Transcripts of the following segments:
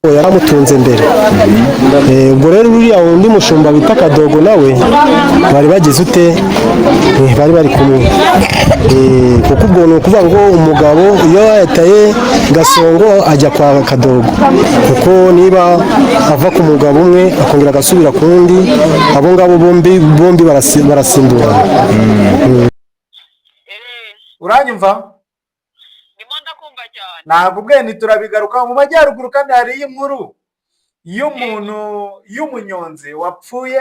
Yaramutunze mbere. Ubwo rero uriya undi mushumba bita Kadogo nawe bari bagize ute? Bari bari kumwe. Kuko ubwo ni ukuvuga ngo umugabo iyo yataye Gasongo ajya kwa Kadogo, kuko niba ava ku mugabo umwe akongera agasubira ku wundi, abo ngabo bombi bombi barasimburana. Uranyumva? Ndimo ndakumva cyane. Ntabwo ubwenge turabigaruka mu majyaruguru, kandi hari inkuru y'umuntu y'umunyonzi wapfuye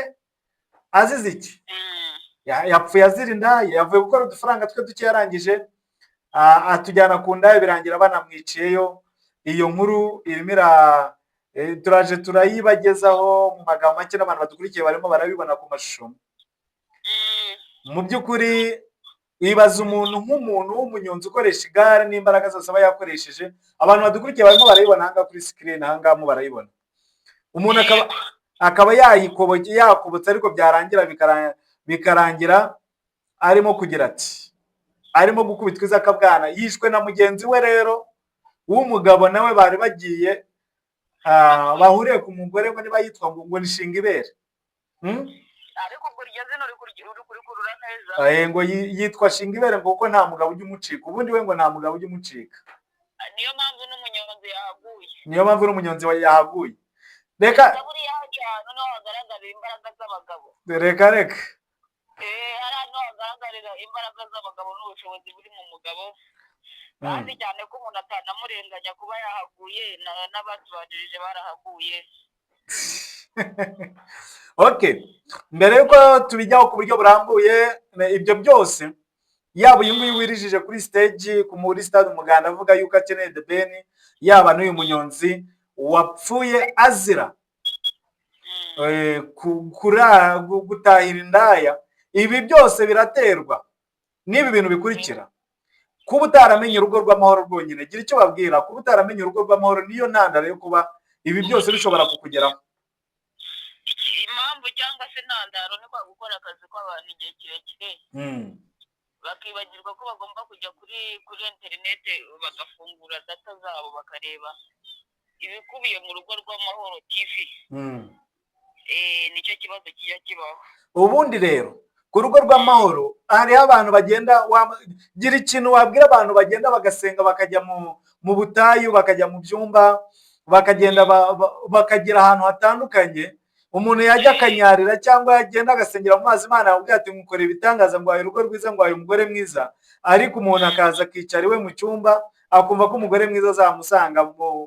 azize iki? Yapfuye azira indaya. Yavuye gukora udufaranga twe duke, yarangije atujyana ku ndaya, birangira banamwiciyeyo. Iyo nkuru irimo ira turaje turayibagezaho mu magambo make, n'abantu badukurikiye barimo barabibona ku mashusho. Mu by'ukuri wibaza umuntu nk'umuntu w'umunyonzi ukoresha igare n'imbaraga zose aba yakoresheje. Abantu badukurikiye barimo barayibona ahangaha kuri screen, ahangaha mo barayibona. Umuntu akaba yakobotse, ariko byarangira bikarangira arimo kugira ati arimo gukubitwa izakabwana, yishwe na mugenzi we rero w'umugabo nawe bari bagiye bahuriye ku mugore, ngo niba yitwa ngo ni Shinga ibere. Ariko ubwo iryo zina uri kurikurura neza. Ngo yitwa Shinga ibere, ngo kuko nta mugabo ujya umucika. Ubundi we ngo nta mugabo ujya umucika. Niyo mpamvu n'umunyonzi yahaguye. Niyo mpamvu n'umunyonzi yahaguye. Reka. Buriya hajya ahantu niho hagaragarira imbaraga z'abagabo. Reka reka. Hari ahantu hagaragarira imbaraga z'abagabo n'ubushobozi buri mu mugabo, kandi cyane ko umuntu atanamurenganya kuba yahaguye, n'abatubanjirije barahaguye. Okay, mbere yuko tubijyaho ku buryo burambuye, ibyo byose, yaba uyu nguyu wirijije kuri stage ku muri stade Umuganda avuga yuko akeneye The Ben, yaba n'uyu munyonzi wapfuye azira gutahira indaya, ibi byose biraterwa n'ibi bintu bikurikira: kuba utaramenye Urugo rw'Amahoro rwonyine. Gira icyo babwira. Kuba utaramenye Urugo rw'Amahoro niyo ntandaro yo kuba ibi byose bishobora kukugeraho. Impamvu cyangwa se intandaro ni kwa gukora akazi kw'abantu igihe kirekire, bakibagirwa ko bagomba kujya kuri interinete, bagafungura data zabo, bakareba ibikubiye mu Rugo rw'Amahoro TV. Nicyo kibazo kijya kibaho. Ubundi rero ku Rugo rw'Amahoro hariho abantu bagenda gira ikintu wabwira abantu bagenda bagasenga, bakajya mu butayu, bakajya mu byumba, bakagenda bakagera ahantu hatandukanye. Umuntu yajya akanyarira cyangwa yagenda agasengera mu mazi, Imana yamubwira ati: "Nkukora ibitangaza, ngo urugo rwiza, ngo umugore mwiza." Ariko umuntu akaza akicara iwe mu cyumba, akumva ko umugore mwiza azamusanga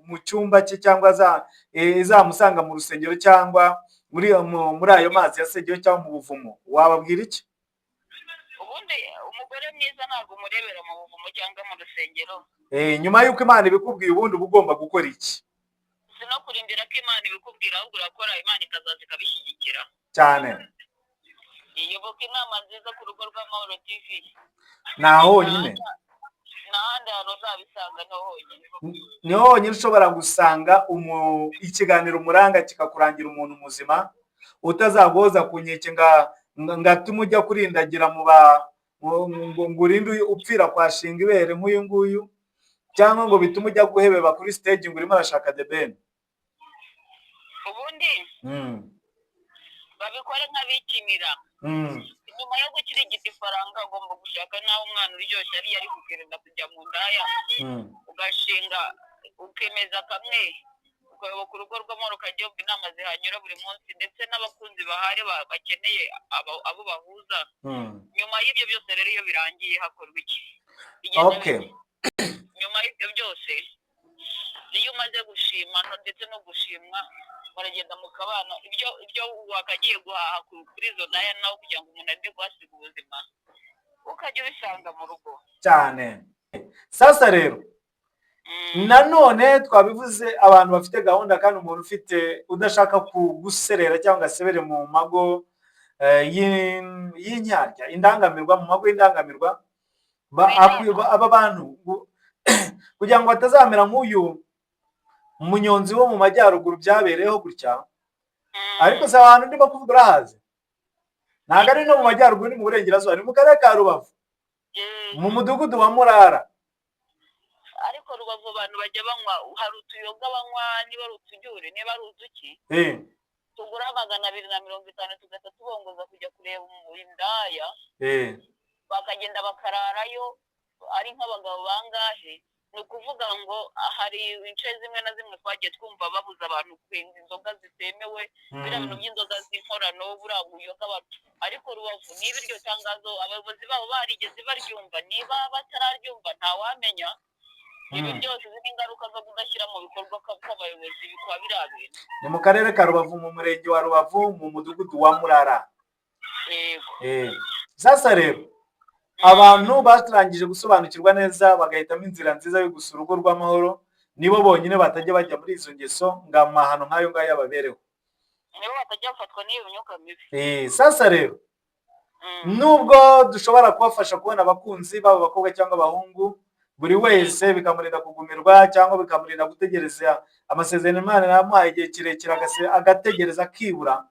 mu cyumba cye, cyangwa izamusanga mu rusengero, cyangwa muri ayo mazi yasengewe, cyangwa mu buvumo. Wababwira iki? Ubundi umugore mwiza ntabwo umurebera mu buvumo cyangwa mu rusengero. Nyuma y'uko Imana ibikubwiye, ubundi uba ugomba gukora iki? Si no kurindira ko Imana ibikubwira, ahubwo urakora, Imana ikazaza ikabishyigikira. Cyane. Iyoboka inama nziza ku Rugo rw'Amahoro TV. Ni aho honyine. Nta handi hantu uzabisanga, niho honyine. Niho honyine ushobora gusanga ikiganiro umuranga kikakurangira umuntu muzima utazaguhoza ku nkeke ngo atume ujya kurindagira mu ba ngo urinde upfira kwa Shinga ibere nk'uyu nguyu, cyangwa ngo bitume ujya guhebeba kuri stage ngo urimo arashaka The Ben. Ubundi babikore nk'abikinira. Nyuma yo gukirigita ifaranga, ugomba gushaka nawe umwana uryoshye, ariyo ari kukirinda kujya mu ndaya, ugashinga, ukemeza kamwe, ukayoboka Urugo rw'Amahoro, ukajya wumva inama zihanyura buri munsi, ndetse n'abakunzi bahari bakeneye abo bahuza. Nyuma y'ibyo byose rero, iyo birangiye hakorwa iki? Bigenda bite? Nyuma y'ibyo byose, iyo umaze gushima ndetse no gushimwa, muragenda mukabana. Ibyo wakagiye guhaha kuri izo ndaya nawe kugira ngo umuntu ajye kuhasiga ubuzima, ukajya ubisanga mu rugo. Cyane. Sasa rero nanone twabivuze, abantu bafite gahunda, kandi umuntu ufite udashaka guserera cyangwa ngo asebere mu mago y'indyarya, indangamirwa, mu mago y'indangamirwa, aba bantu kugira ngo batazamera nk'uyu munyonzi wo mu majyaruguru byabereyeho gutya. Ariko si ahantu ndimo kuvuga urahazi, ntabwo ari no mu majyaruguru, ni mu burengerazuba, ni mu karere ka Rubavu, mu mudugudu wa Murara. Ariko Ariko Rubavu abantu bajya banywa, hari utuyoga banywa, niba ari utujyure, niba ari uduki, tugura 250, tugahita tubongoza kujya kureba indaya, bakagenda bakararayo ari nk'abagabo bangahe. Ni ukuvuga ngo hari ince zimwe na zimwe twagiye twumva babuza abantu kwenga inzoga zitemewe, biriya bintu by'inzoga z'inkorano, buriya buyoga abantu. Ariko Rubavu, niba iryo tangazo abayobozi babo barigeze baryumva, niba batararyumva, ntawamenya. Ibi byose ni ingaruka zo kudashyira mu bikorwa kw'abayobozi bikaba biriya bintu. Ni mu karere ka Rubavu, mu murenge wa Rubavu, mu mudugudu wa Murara. Yego. Sasa rero abantu barangije gusobanukirwa neza, bagahitamo inzira nziza yo gusura urugo rw'amahoro, nibo bonyine batajya bajya muri izo ngeso ngo amahano nk'ayo ngayo ababereho. Nibo batajya bafatwa n'iyo myuka mibi. Sasa rero nubwo dushobora kubafasha kubona abakunzi, baba abakobwa cyangwa abahungu, buri wese bikamurinda kugumirwa cyangwa bikamurinda gutegereza amasezerano Imana yamuhaye igihe kirekire, agategereza akibura,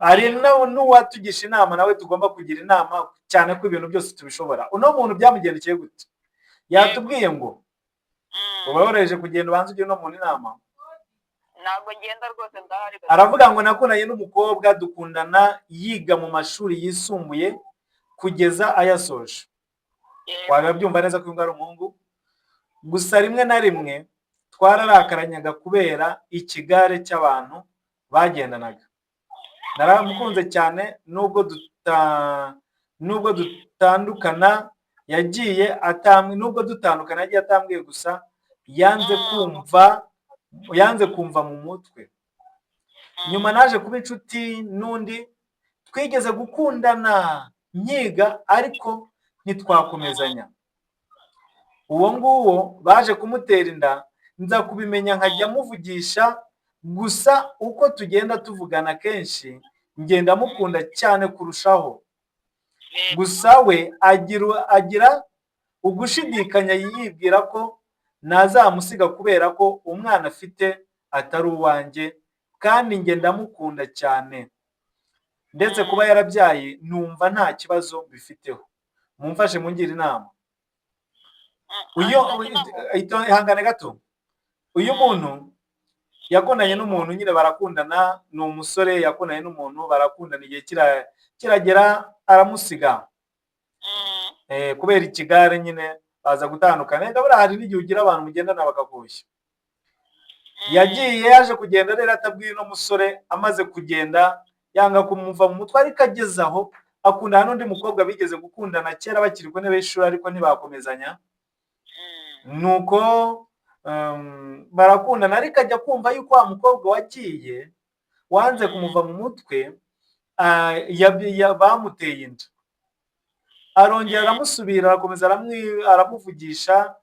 hari n'uwatugisha inama nawe tugomba kugira inama, cyane ko ibintu byose tubishobora. Uno muntu byamugendekeye gute? Yatubwiye ngo uba woroheje kugenda, ubanza ugire uno muntu inama. Ntabwo ngenda rwose, ndahari. Aravuga ngo nakundanye n'umukobwa, dukundana yiga mu mashuri yisumbuye kugeza ayasoje. Waba byumva neza ko uyu nguyu ari umuhungu. Gusa rimwe na rimwe twararakaranyaga kubera ikigare cy'abantu bagendanaga. Naramukunze cyane, nubwo dutandukana yagiye atambwiye, nubwo dutandukana yagiye atambwiye, gusa yanze kumva, yanze kumva mu mutwe. Nyuma naje kuba inshuti n'undi twigeze gukundana nkiga, ariko ntitwakomezanya. Uwo nguwo baje kumutera inda, nza kubimenya nkajya muvugisha. Gusa uko tugenda tuvugana kenshi, ngenda mukunda cyane kurushaho. Gusa we agira ugushidikanya, yibwira ko nazamusiga kubera ko umwana afite atari uwanjye, kandi njye ndamukunda cyane, ndetse kuba yarabyaye numva nta kibazo bifiteho. Mumfashe mungire inama. Uyu, ihangane gato, uyu muntu yakundanye n'umuntu nyine, barakundana, ni umusore yakundanye n'umuntu, barakundana, igihe kiragera aramusiga kubera ikigare nyine, baza gutandukana. Reka buriya hari n'igihe ugira abantu mugendana bakakushya. Yagiye, yaje kugenda rero atabwiye uno musore. Amaze kugenda yanga kumuva mu mutwe, ariko ageze aho akundana n'undi mukobwa bigeze gukundana kera bakiri ku ntebe y'ishuri, ariko ntibakomezanya. Nuko barakundana, ariko ajya kumva yuko wa mukobwa wagiye wanze kumuva mu mutwe bamuteye inda. Arongera aramusubira, arakomeza aramuvugisha,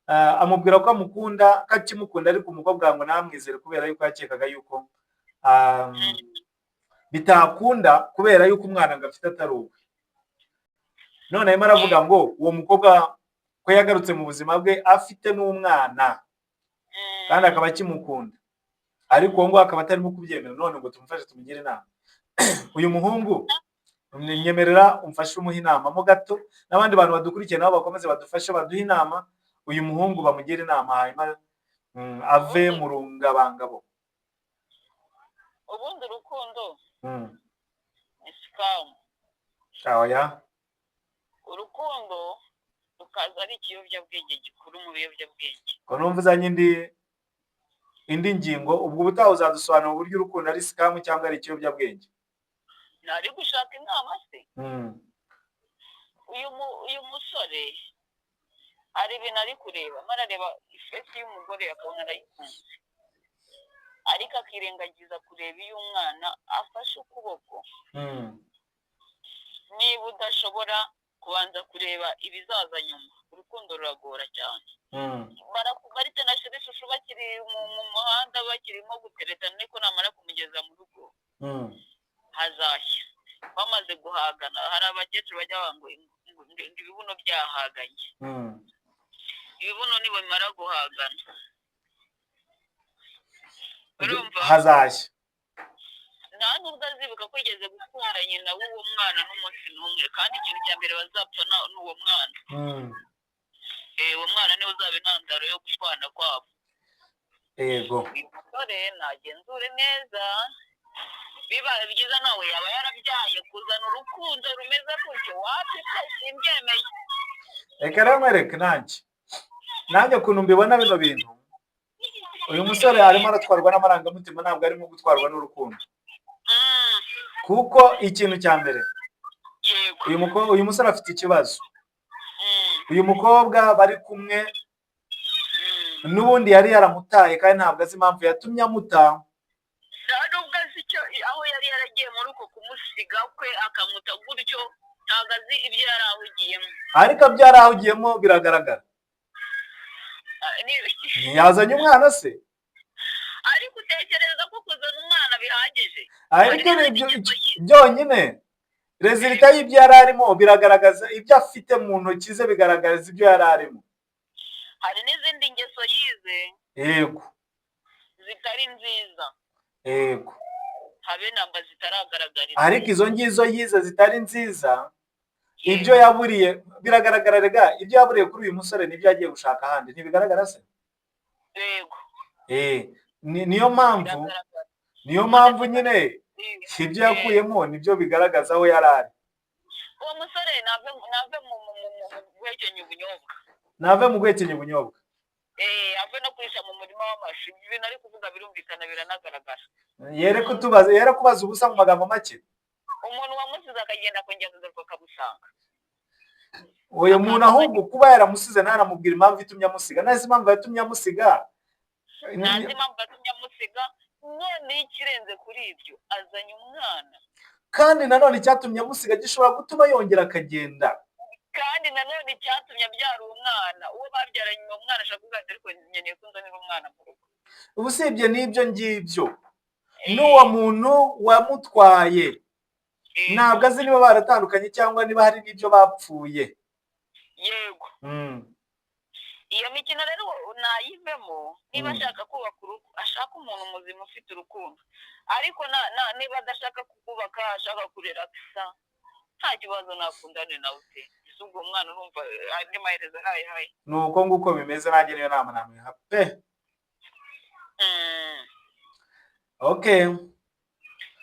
amubwira ko amukunda, ko akimukunda, ariko umukobwa ngo ntamwizere kubera yuko yakekaga yuko bitakunda kubera yuko umwana ngo afite atari uwe. None arimo aravuga ngo uwo mukobwa ko yagarutse mu buzima bwe afite n'umwana kandi akaba akimukunda, ariko uwo nguwo akaba atarimo kubyemera, none ngo tumufashe tumugire inama. Uyu muhungu, nyemerera umfashe umuhe inama mo gato, n'abandi bantu badukurikiye nabo bakomeze badufashe baduhe inama, uyu muhungu bamugire inama, hanyuma ave mu rungabangabo. Ubundi urukundo ni scam. Oya. Urukundo rukaza ari ikiyobyabwenge gikuru mu biyobyabwenge. Ko numva uzanye indi ngingo? Ubwo ubutaha uzadusobanurira uburyo urukundo ari scam cyangwa ari ikiyobyabwenge. Ntari gushaka inama se? Uyu musore hari ibintu ari kureba, arimo arareba iface y'umugore akabona arayikunze, ariko akirengagiza kureba iyo umwana afashe ukuboko. Niba udashobora kubanza kureba ibizaza nyuma, urukundo ruragora cyane. Baritana chéri chouchou bakiri mu muhanda, bakirimo guteretana, ariko namara kumugeza mu rugo hazashya bamaze guhagana. Hari abakecuru bajya bavuga ngo ibibuno byahaganye. Ibibuno nibimara guhagana, urumva, Hazashya. nta nubwo azibuka ko yigeze gukunda nyina w'uwo mwana n'umunsi n'umwe, kandi ikintu cya mbere bazapfa n'uwo mwana. Uwo mwana niwe uzaba intandaro yo gushwana kwabo. Uyu musore nagenzure neza, bibaye byiza nawe yaba yarabyaye. Kuzana urukundo rumeze gutyo, wapi pe, simbyemeye. Reka rero nkwereke, nanjye ukuntu mbibona bino bintu, uyu musore arimo aratwarwa n'amarangamutima, ntabwo arimo gutwarwa n'urukundo. Kuko ikintu cya mbere, uyu musore afite ikibazo. Uyu mukobwa bari kumwe n'ubundi yari yaramutaye, kandi ntabwo azi impamvu yatumye amuta. Nta nubwo azi icyo aho yari yaragiye muri uko kumusiga kwe akamuta gutyo, ntabwo azi ibyo yari ahugiyemo. Ariko ibyo yari ahugiyemo biragaragara. Ntiyazanye umwana se? Ariko utekereza ko kuzana umwana bihagije? Ariko ibyo byonyine, résultat y'ibyo yari arimo biragaragaza ibyo afite mu ntoki ze, bigaragaza ibyo yari arimo. Hari n'izindi ngeso yize zitari nziza, habe namba zitaragaragara. Ariko izo ngizo yize zitari nziza, ibyo yaburiye biragaragara. Rega ibyo yaburiye kuri uyu musore nibyo yagiye gushaka ahandi, ntibigaragara se? Yego. Niyo mpamvu Biragaragara. Niyo mpamvu nyine ibyo yakuyemo nibyo bigaragaza aho yari ari. Uwo musore nave mu guhekenya ubunyobwa. Nave mu guhekenya ubunyobwa. Ave no kurisha mu murima w'amashu. Ibintu ari kuvuga birumvikana, biranagaragara. Yere kutubaza, yere kubaza ubusa mu magambo make. Umuntu wamusize akagenda, akongera akagaruka akamusanga. Uyu muntu ahubwo kuba yaramusize ntaramubwira impamvu itumye amusiga, ntazi impamvu yatumye amusiga. Ntazi impamvu yatumye amusiga. None ikirenze kuri ibyo, azanye umwana. Kandi nanone icyatumye amusiga gishobora gutuma yongera akagenda. Kandi nanone icyatumye abyara uwo mwana, uwo babyaranye uwo mwana ashaka kuvuga ati: "Ariko nkeneye ko nzanira umwana mu rugo." Ubu usibye n'ibyo ngibyo, n'uwo muntu wamutwaye ntabwo azi niba baratandukanye cyangwa niba hari n'ibyo bapfuye. Iyo mikino rero nayivemo. Niba ashaka kubaka urugo, ashaka umuntu muzima ufite urukundo. Ariko niba adashaka kubaka, ashaka kurera gusa, nta kibazo, nakundane nawe pe. Ese ubwo mwana urumva andi maherezo hayi hayi? Ni uko nguko bimeze, nanjye niyo nama namuha pe. Okay.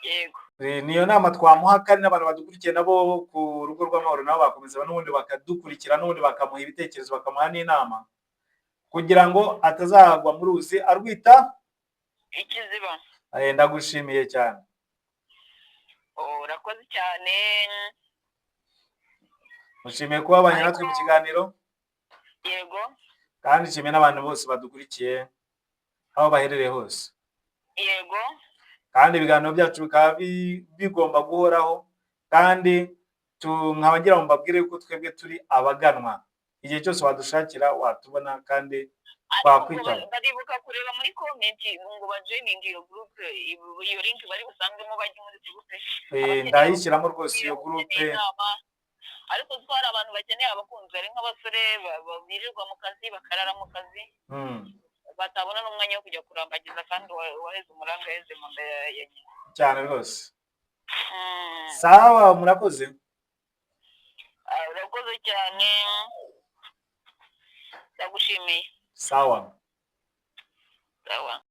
Yego. Niyo nama twamuha, kandi n'abantu badukurikiye nabo ku Rugo rw'Amahoro nabo bakomeza n'ubundi bakadukurikira, n'ubundi bakamuha ibitekerezo, bakamuha n'inama kugira ngo atazagwa mu ruzi arwita ikiziba. Ndagushimiye cyane. Oh, urakoze cyane. Mushimiye kuba wabanye natwe mu kiganiro. Yego. Kandi nshimiye n'abantu bose badukurikiye aho baherereye hose. Kandi ibiganiro byacu bikaba bigomba guhoraho, kandi nkaba ngira ngo mbabwire yuko twebwe turi abaganwa, igihe cyose wadushakira watubona kandi Ariko twakwitaba. Baribuka kureba muri comment ngo bajoininge iyo groupe, iyo link bari busangemo, bajye muri groupe. Ndayishyiramo rwose iyo groupe. Inama. Ariko ko hari abantu bakeneye abakunzi, hari nk'abasore birirwa mu kazi, bakarara mu kazi, batabona n'umwanya wo kujya kurambagiza, kandi waheze umuranga yaheze mu nda ya nyina. Cyane rwose. Sawa, murakoze. Ah, urakoze cyane, ndagushimiye. Sawa. Sawa.